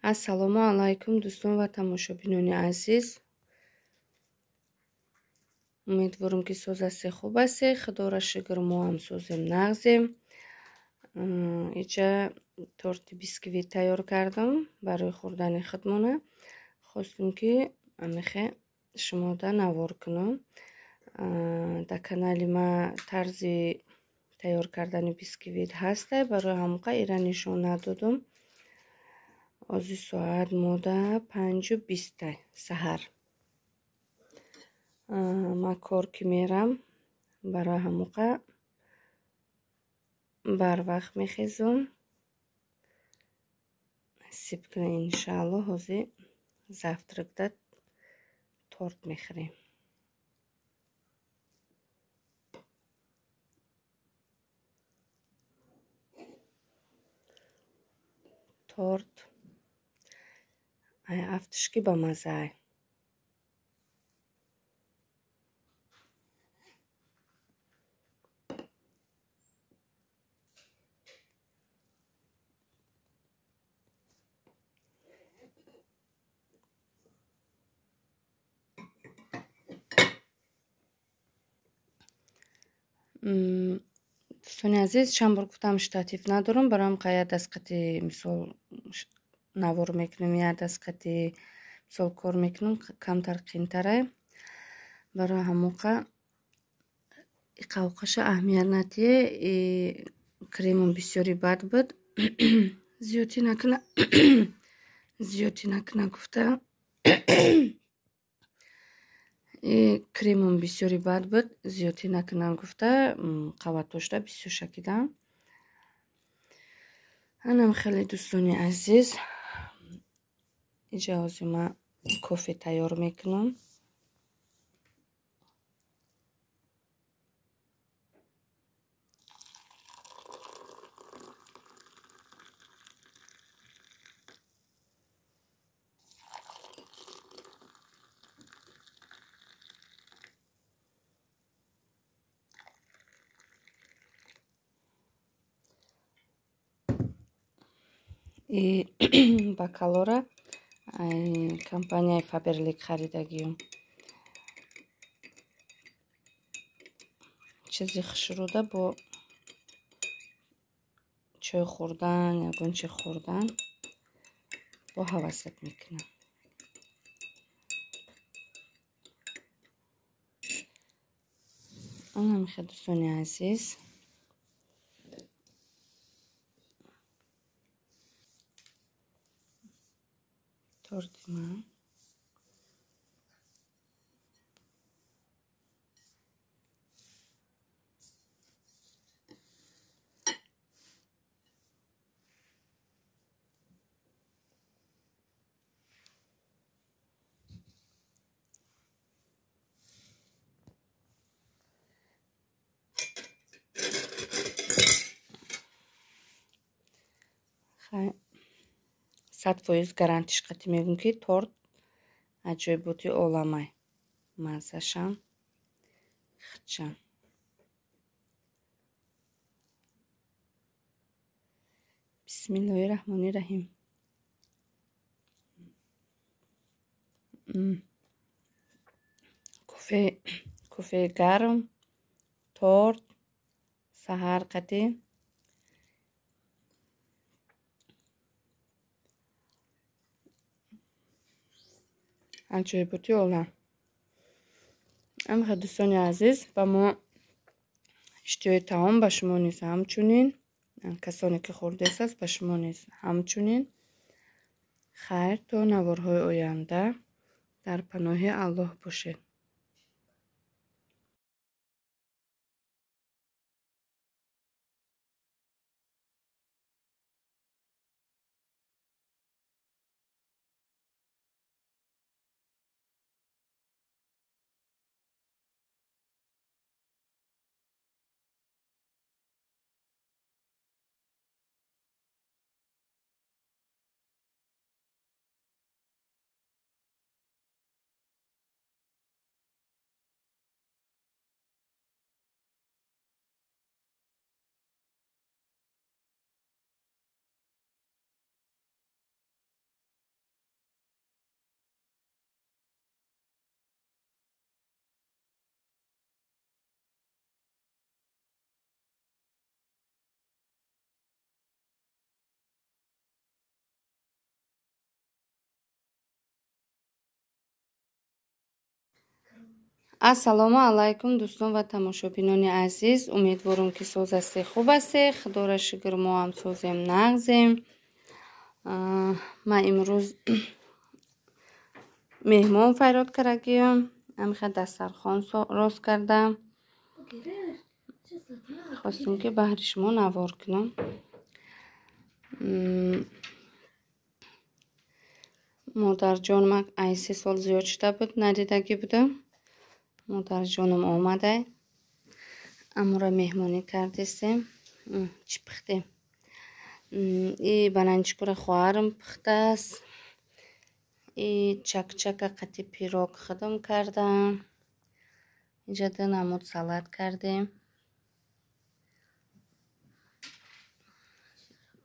Ассалому алайкум, дӯстон ва тамошобинони азиз. Умедворам, ки соз ҳастед, хуб ҳастед. Худоро шукр, мо ҳам созем, нағзем. Иҷа торти бисквит тайёр кардам барои хӯрдани худмона. Хостум, ки амихе шумода навор кунам. Дар канали ма тарзи тайёр кардани бисквит ҳаста, барои ҳамоқа ира нишон надодум. Ози соат мода 5:20 саҳар. Ма кор ки мерам, барои ҳамоқа барвақт мехезум. Насиб кунад, иншаалло, ҳозир завтракда торт мехӯрем. Торт ай афтиш ки ба маззаай. Дӯстони азиз, чанд бор гуфтам, штатив надорам, барои ҳам як дастқати мисол навор мекунем, як дастқати мисол кор мекунем, камтар қиинтарай. Барои ҳамоқа иқавқаша аҳамият надиҳе. Кремам бисёри бад буд, зиёдтӣ накуна, зиёдтӣ накуна гуфта. Кремам бисёри бад буд, зиёдтӣ накунам гуфта, қавватдошта бисёр шакидам. Анам хеле, дӯстони азиз, иҷа ҳозир ман кофе тайёр мекунам. Бокалора компанияи Фаберлик харидагиюм. Чизи хушрӯда бо чой хӯрдан, ягон чи хӯрдан бо ҳавасат мекунам. Анам хел, дӯстони азиз. Торти ман. 100% гарантиш қатӣ мегӯм, ки торт аҷоиботи оламай. Маззашам хичам. Бисмиллоҳи раҳмони раҳим. Кофе, кофеи гарм, торт, саҳар қатӣ. Аҷоиботи олам. Амха, дӯстони азиз, ба мо иштиҳои таом, ба шумо низ ҳамчунин. Касоне ки хӯрдест аст, ба шумо низ ҳамчунин. Хайр, то наворҳои оянда дар паноҳи Аллоҳ бошед. Ассалому алайкум дӯстон ва тамошобинони азиз. Умедворам, ки соз ҳастед, хуб ҳастед. Худоро шукр, мо ҳам созем, нағзем. Ман имрӯз меҳмон фарёд кардагиам. Ҳамиха дастархон рост кардам. Хостем, ки баҳри шумо навор кунам. Модарҷонам ай 3 сол зиёд шуда буд, надидагӣ будам. Модарҷонам омада, амура меҳмонӣ кардистем. Чӣ пухтем? И бананчикура хоҳарам пухтааст. И чакчака қати пирог худам кардам. Инҷа 2 намуд салат кардем.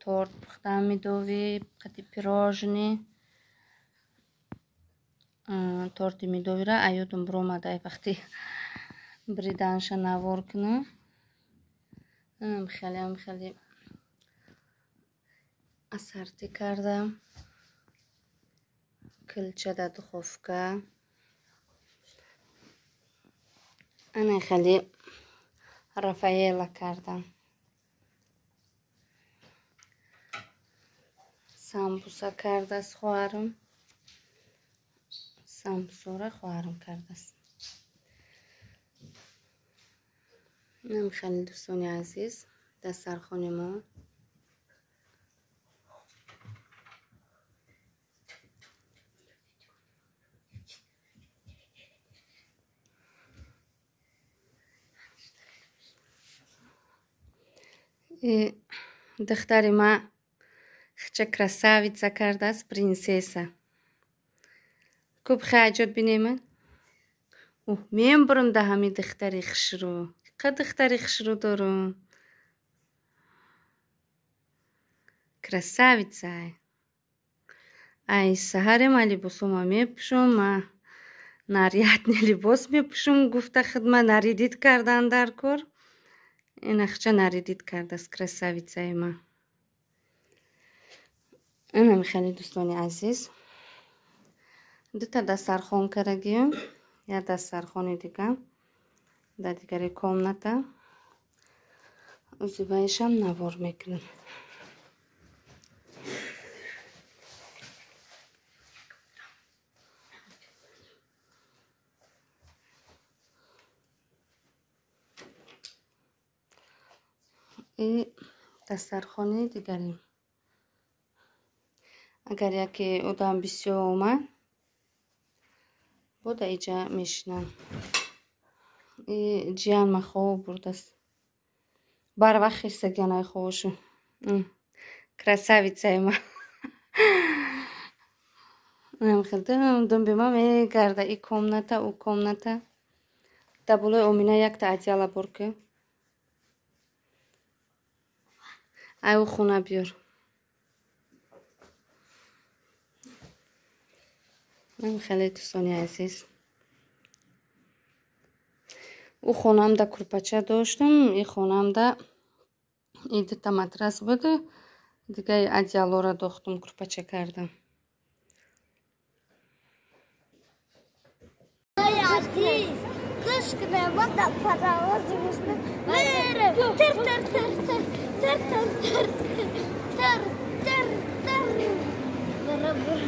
Торт пухтам медовӣ қати пирожни. Торти медовира аёдум биромада вақти бриданша навор кунам. Хеле хеле ассорти кардам. Килча дар духовка. Ана хеле Рафаэла кардам. Самбуса кардааст хоҳарам. Самбусора хоҳарам кардааст. Инам хеле дӯстони азиз, дастархони мо. Духтари ма хча красавица кардааст, принсесса. Куб хаҷот бинема? Уҳ, мембурам да ҳами духтари хушрӯ. Қа духтари хушрӯ дорум. Красавица. Ай саҳаре ма либосома мепӯшум, ма нарядный либос мепӯшум, гуфта хидма нарядить кардан дар кор. Ина хча нарядить кардааст красавицаи ма. Инам хеле дӯстони азиз. Дута дастархон кардагием, як дастархони дига дар дигари комната. Узиваишам навор мекунам. И дастархони дигари. Агар яке одам бисёр омад, бо дар иҷа мешинам. И ҷиян ма хоб бурдааст. Барвақт хестагиан ай хобошу. Красавицаи ма. Дум бема мегарда и комната, у комната. Дар болои Омина якта одеяло бор ки. Ай у хона биёр. Хеле дӯстони азиз. У хонамда курпача доштам, и хонамда и дута матрас буд, дига одеялора дохтум, курпача кардам. Азиз, гӯш кунем, мо дар паровози мерем. Тир тир тир тир тир тир тир тир тир тир.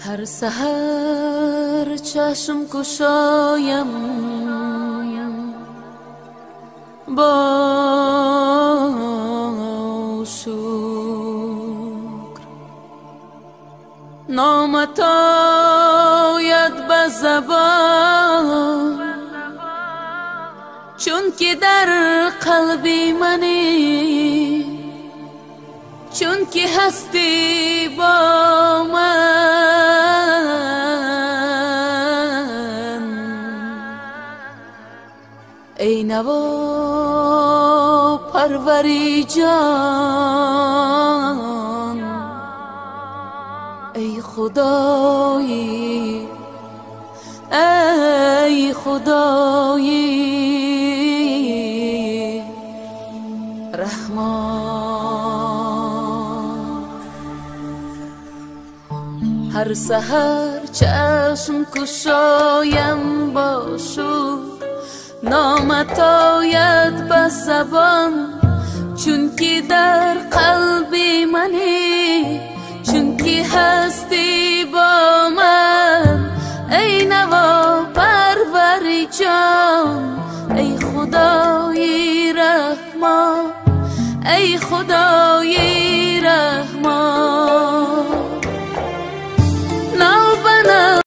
Ҳар саҳар чашм кушоям бо шукр, номат ояд ба забон, чунки дар қалби манӣ, чунки ҳастӣ бо ман. Эй наво парвари ҷон, эй худоӣ, эй худои раҳмон. Ҳар саҳар чашм кушоям бо шукр, номат ояд ба забон, чунки дар қалби манӣ, чунки ҳастӣ бо ман. Эй наво парвари ҷон, эй худои раҳмон, эй худои